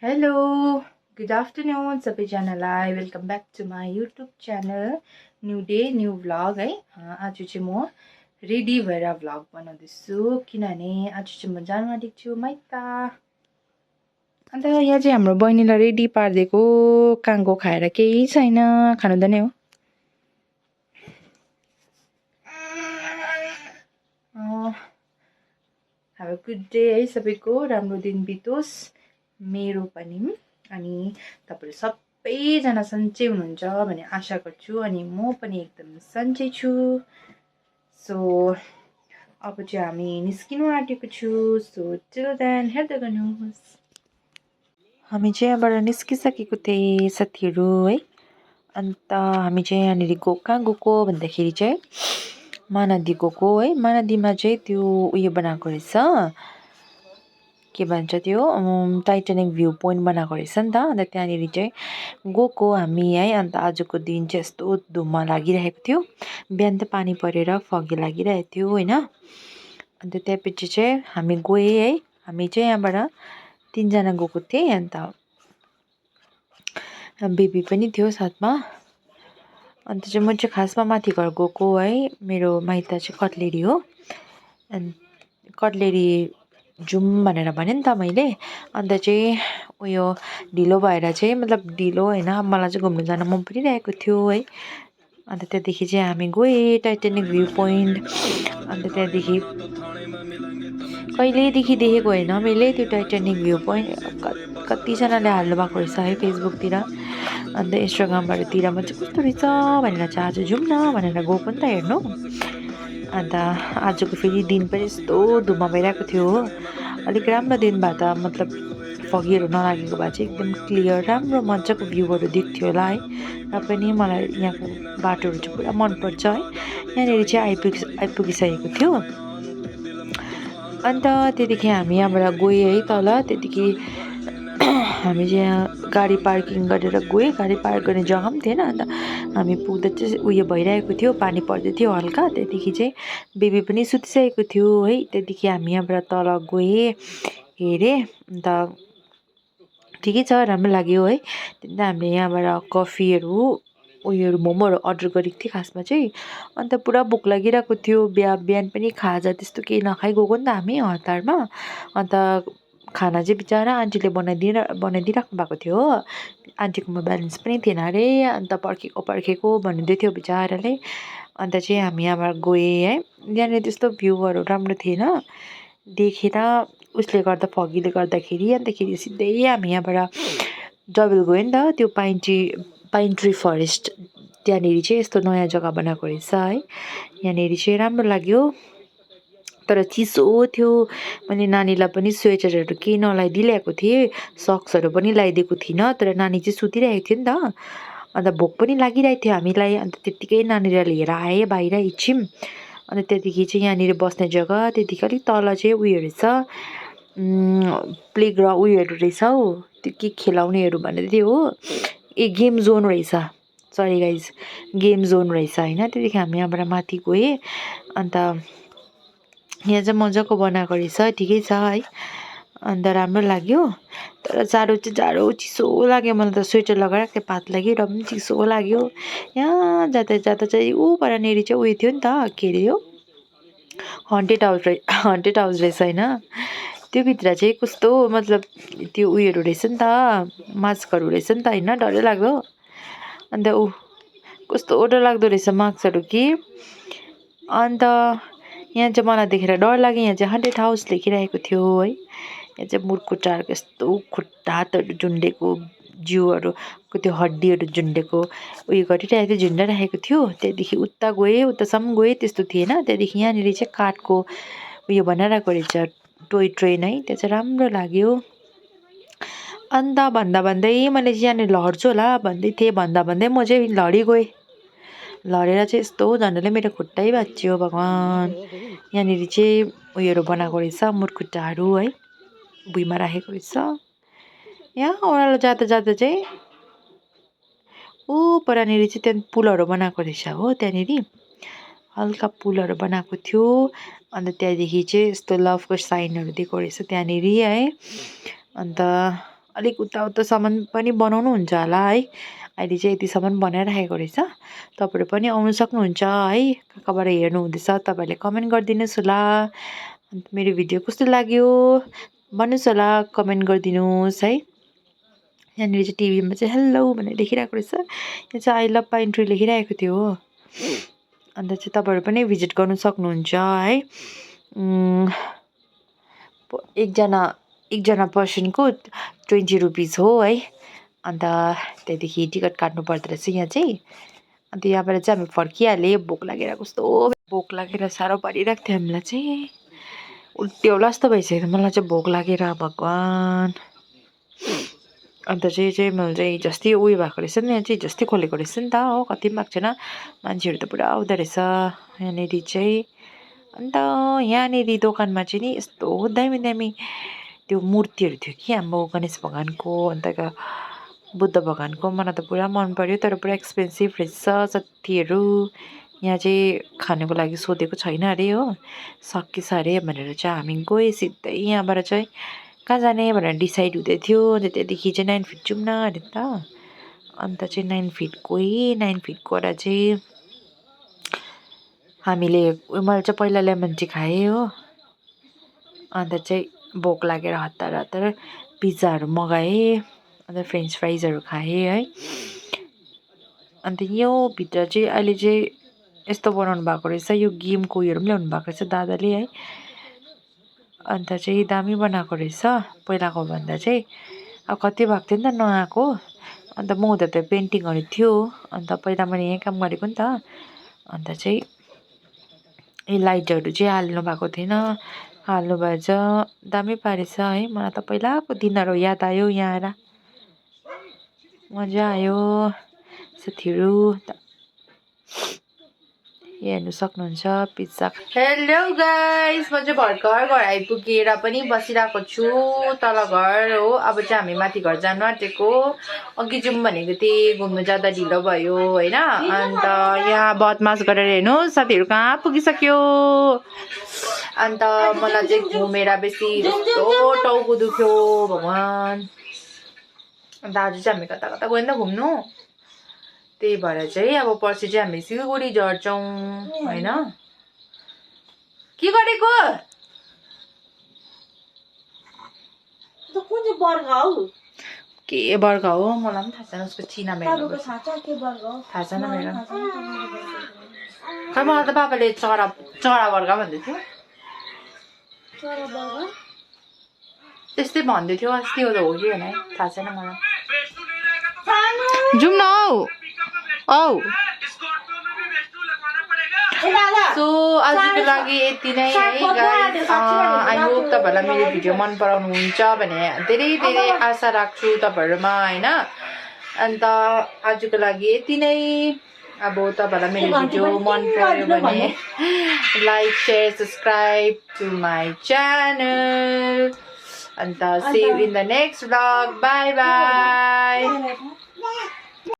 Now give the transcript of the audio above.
Hello good afternoon सबैजनालाई welcome back to my YouTube channel new day new vlog है। आज चाहिँ म रेडी भएर भ्लग बनाउँदैछु किनभने आज चाहिँ म जानु आँटेको छु माइत। अन्त यहाँ चाहिँ हाम्रो बहिनीलाई रेडी पारिदिएको काङ्को खाएर केही छैन खानु त नै हो। हेभ अ गुड डे है सबैको राम्रो दिन बितोस् मेरो पनि। अनि तपाईहरु सबैजना सन्चै हुनुहुन्छ भन्ने आशा गर्छु अनि म पनि एकदम सन्चै छु। सो अब चाहिँ हामी निस्किनु आँटेको छु। सो टिल देन हेर्दै गर्नुहोस्। हामी चाहिँ यहाँबाट निस्किसकेको थिएँ साथीहरू है। अन्त हामी चाहिँ यहाँनिर कहाँ गएको भन्दाखेरि चाहिँ महानदी गएको है। महानदीमा चाहिँ त्यो उयो बनाएको रहेछ, के भन्छ त्यो टाइटानिक भ्यू पोइन्ट बनाएको रहेछ नि त। अन्त त्यहाँनिर चाहिँ गएको हामी है। अन्त आजको दिन चाहिँ यस्तो धुम्म लागिरहेको थियो। बिहान त पानी परेर फगी लागिरहेको थियो होइन। अन्त त्यसपछि चाहिँ हामी गएँ है। हामी चाहिँ यहाँबाट 3 जना गएको थिएँ। अन्त बेबी पनि थियो साथमा। अन्त चाहिँ म चाहिँ खासमा माथि घर गएको है। मेरो माइत चाहिँ कटलेरी हो। अनि कटलेरी जाउँ भनेर भने नि त मैले। अन्त चाहिँ उयो ढिलो भएर चाहिँ मतलब ढिलो होइन, मलाई चाहिँ घुम्नु जान मन परिरहेको थियो है। अन्त त्यहाँदेखि चाहिँ हामी गएँ टाइटानिक भ्यू पोइन्ट। अन्त त्यहाँदेखि कहिलेदेखि देखेको होइन मैले त्यो टाइटानिक भ्यू पोइन्ट। कतिजनाले हाल्नु भएको रहेछ है फेसबुकतिर अन्त इन्स्टाग्रामहरूतिर। म चाहिँ कस्तो रहेछ भनेर चाहिँ आज जाउँ न भनेर गएको नि त हेर्नु। अन्त आजको फेरि दिन पनि यस्तो धुम्म भइरहेको थियो हो। अलिक राम्रो दिन भए त मतलब फगीहरू नलागेको भए चाहिँ एकदम क्लियर राम्रो मजाको भ्यूहरू देख्थ्यो होला है। र पनि मलाई यहाँको बाटोहरू चाहिँ पुरा मनपर्छ है। यहाँनिर चाहिँ आइपुगिसकेको थियो। अन्त त्यहाँदेखि हामी यहाँबाट गएँ है तल। त्यहाँदेखि हामी चाहिँ यहाँ गाडी पार्किङ गरेर गएँ। गाडी पार्क गर्ने जग्गा पनि थिएन। अन्त हामी पुग्दा चाहिँ उयो भइरहेको थियो, पानी पर्दै थियो हल्का। त्यहाँदेखि चाहिँ बेबी पनि सुतिसकेको थियो है। त्यहाँदेखि हामी यहाँबाट तल गएँ हेरेँ। अन्त ठिकै छ, राम्रो लाग्यो है। अन्त हामीले यहाँबाट कफीहरू उयोहरू मोमोहरू अर्डर गरेको थिएँ खासमा चाहिँ। अन्त पुरा भोक लागिरहेको थियो। बिहान पनि खाजा त्यस्तो केही नखाइ गएको नि त हामी हतारमा। अन्त खाना चाहिँ बिचरा आन्टीले बनाइदिइराख्नु भएको थियो हो। आन्टीकोमा ब्यालेन्स पनि थिएन अरे। अन्त पर्खेको भन्दै थियो बिचराले। अन्त चाहिँ हामी यहाँबाट गएँ है। यहाँनिर त्यस्तो भ्यूहरू राम्रो थिएन देखेर उसले गर्दा फगीले गर्दाखेरि। अन्तखेरि सिधै हामी यहाँबाट डबल गयो नि त त्यो पाइन ट्री फरेस्ट। त्यहाँनिर चाहिँ यस्तो नयाँ जग्गा बनाएको रहेछ है। यहाँनिर चाहिँ राम्रो लाग्यो तर चिसो थियो। मैले नानीलाई पनि स्वेटरहरू केही नलाइदिई ल्याएको थिएँ, सक्सहरू पनि लगाइदिएको थिइनँ। तर नानी चाहिँ सुतिरहेको थियो नि त। अन्त भोक पनि लागिरहेको थियो हामीलाई। अन्त त्यत्तिकै नानीलाई लिएर आएँ बाहिर एकछिन। अन्त त्यहाँदेखि चाहिँ यहाँनिर बस्ने जग्गा त्यहाँदेखि अलिक तल चाहिँ उयो रहेछ प्लेग्राउन्ड उयोहरू रहेछ हौ। त्यो के खेलाउनेहरू भन्दै थियो हो। गेम जोन रहेछ, सरी गाइज गेम जोन रहेछ होइन। त्यहाँदेखि हामी यहाँबाट माथि गएँ। अन्त यहाँ चाहिँ मजाको बनाएको रहेछ, ठिकै छ है। अन्त राम्रो लाग्यो। तर जाडो चिसो लाग्यो। मलाई त स्वेटर लगाएर त्यो पातला कि र पनि चिसो लाग्यो। यहाँ जाँदा चाहिँ ऊपरनिर चाहिँ उयो थियो नि त, के अरे यो हन्टेड हाउस रहेछ होइन। त्योभित्र चाहिँ कस्तो मतलब त्यो उयोहरू रहेछ नि त, मास्कहरू रहेछ नि त होइन, डरै लाग्दो। अन्त कस्तो डरलाग्दो रहेछ मास्कहरू कि। अन्त यहाँ चाहिँ मलाई देखेर डर लाग्यो। यहाँ चाहिँ हन्टेड हाउस लेखिरहेको थियो है। यहाँ चाहिँ मुर्कुटाहरूको यस्तो खुट्टा हातहरू झुन्डेको, जिउहरूको त्यो हड्डीहरू झुन्डेको उयो गरिरहेको थियो, झुन्डाइरहेको थियो। त्यहाँदेखि उता गएँ, उतासम्म गएँ त्यस्तो थिएन। त्यहाँदेखि यहाँनिर चाहिँ काठको उयो बनाइरहेको रहेछ टोय ट्रेन है। त्यो चाहिँ राम्रो लाग्यो। अन्त भन्दै मैले चाहिँ यहाँनिर लड्छु होला भन्दै थिएँ। भन्दै म चाहिँ लडिगएँ। लडेर चाहिँ यस्तो झन्डैले मेरो खुट्टै भाँच्चियो भगवान्। यहाँनिर चाहिँ उयोहरू बनाएको रहेछ मुर्कुट्टाहरू है, भुइँमा राखेको रहेछ। यहाँ ओह्रालो जाँदा चाहिँ परनिर चाहिँ त्यहाँ पुलहरू बनाएको रहेछ हो। त्यहाँनिर हल्का पुलहरू बनाएको थियो। अन्त त्यहाँदेखि चाहिँ यस्तो लभको साइनहरू दिएको रहेछ त्यहाँनिर है। अन्त अलिक उतासम्म पनि बनाउनुहुन्छ होला है। अहिले चाहिँ यतिसम्म बनाइराखेको रहेछ। तपाईँहरू पनि आउनु सक्नुहुन्छ है। कहाँबाट हेर्नुहुँदैछ तपाईँहरूले कमेन्ट गरिदिनुहोस् होला। अन्त मेरो भिडियो कस्तो लाग्यो भन्नुहोस् होला, कमेन्ट गरिदिनुहोस् है। यहाँनिर चाहिँ टिभीमा चाहिँ हेलो भनेर लेखिरहेको रहेछ। यहाँ चाहिँ आई लभ पाइन ट्री लेखिरहेको थियो हो। अन्त चाहिँ तपाईँहरू पनि भिजिट गर्नु सक्नुहुन्छ है। एकजना पर्सनको 20 रुपिस हो है। अन्त त्यहाँदेखि टिकट काट्नु पर्दो रहेछ यहाँ चाहिँ। अन्त यहाँबाट चाहिँ हामी फर्किहालेँ। भोक लागेर कस्तो भोक लागेर साह्रो परिरहेको थियो हामीलाई चाहिँ। उल्टी होला जस्तो भइसक्यो मलाई चाहिँ भोक लागेर भगवान्। अन्त चाहिँ मैले चाहिँ हिजोअस्ति उयो भएको रहेछ नि, यहाँ चाहिँ हिजोअस्ति खोलेको रहेछ नि त हो। कति पनि भएको छैन, मान्छेहरू त पुरा आउँदो रहेछ यहाँनिर चाहिँ। अन्त यहाँनिर दोकानमा चाहिँ नि यस्तो दामी दामी त्यो मूर्तिहरू थियो कि हाम्रो गणेश भगवानको अन्त बुद्ध भगवानको। मलाई त पुरा मन पर्यो तर पुरा एक्सपेन्सिभ रहेछ जतिहरू। यहाँ चाहिँ खानुको लागि सोधेको छैन अरे हो, सकिएछ अरे भनेर चाहिँ हामी गएँ सिधै। यहाँबाट चाहिँ कहाँ जाने भनेर डिसाइड हुँदै थियो। अन्त त्यहाँदेखि चाहिँ 9 फिट जाउँ न अरे त। अन्त चाहिँ 9 फिट गएँ। 9 फिट गएर चाहिँ हामीले मैले चाहिँ पहिला लेमन टी खाएँ हो। अन्त चाहिँ भोक लागेर हतार हतार पिज्जाहरू मगाएँ। अन्त फ्रेन्च फ्राइजहरू खाएँ है। अन्त यो भित्र चाहिँ अहिले चाहिँ यस्तो बनाउनु भएको रहेछ। यो गेमको उयोहरू पनि ल्याउनु भएको रहेछ दादाले है। अन्त चाहिँ दामी बनाएको रहेछ पहिलाको भन्दा चाहिँ। अब कति भएको थियो नि त नआएको। अन्त म हुँदा त पेन्टिङहरू थियो। अन्त पहिला मैले यहीँ काम गरेको नि त। अन्त चाहिँ यो लाइटहरू चाहिँ हाल्नु भएको थिएन, हाल्नु भएछ। दामी पारेछ है। मलाई त पहिलाको दिनहरू याद आयो यहाँ आएर। मजा आयो। साथीहरू हेर्नु सक्नुहुन्छ पिज्जा। हेलो गाइस, म चाहिँ भर्खर घर आइपुगेर पनि बसिरहेको छु तल घर हो। अब चाहिँ हामी माथि घर जानु आँटेको। अघि जाउँ भनेको थिएँ, घुम्नु जाँदा ढिलो भयो होइन। अन्त यहाँ बदमास गरेर हेर्नु साथीहरू कहाँ पुगिसक्यो। अन्त मलाई चाहिँ घुमेर बेसी जस्तो टाउको दुख्यो भगवान्। अन्त आज चाहिँ हामी कता कता गयो नि त घुम्नु। त्यही भएर चाहिँ अब पर्सि चाहिँ हामी सिलगढी झर्छौँ होइन। के गरेको के वर्ग हो मलाई पनि थाहा छैन। उसको चिना मेरो थाहा छैन मेरो। खै मलाई त बाबाले चरा वर्ग भन्दै थियो। त्यस्तै भन्दै थियो अस्ति हो कि होइन थाहा छैन मलाई। जाउँ न औ। सो आजको लागि यति नै है गाइस। आई होप तपाईँहरूलाई मेरो भिडियो मन पराउनुहुन्छ भने धेरै धेरै आशा राख्छु तपाईँहरूमा होइन। अन्त आजको लागि यति नै। अब तपाईँहरूलाई मेरो भिडियो मन पर्यो भने like share subscribe to my channel. अन्त see you in the next vlog. Bye by.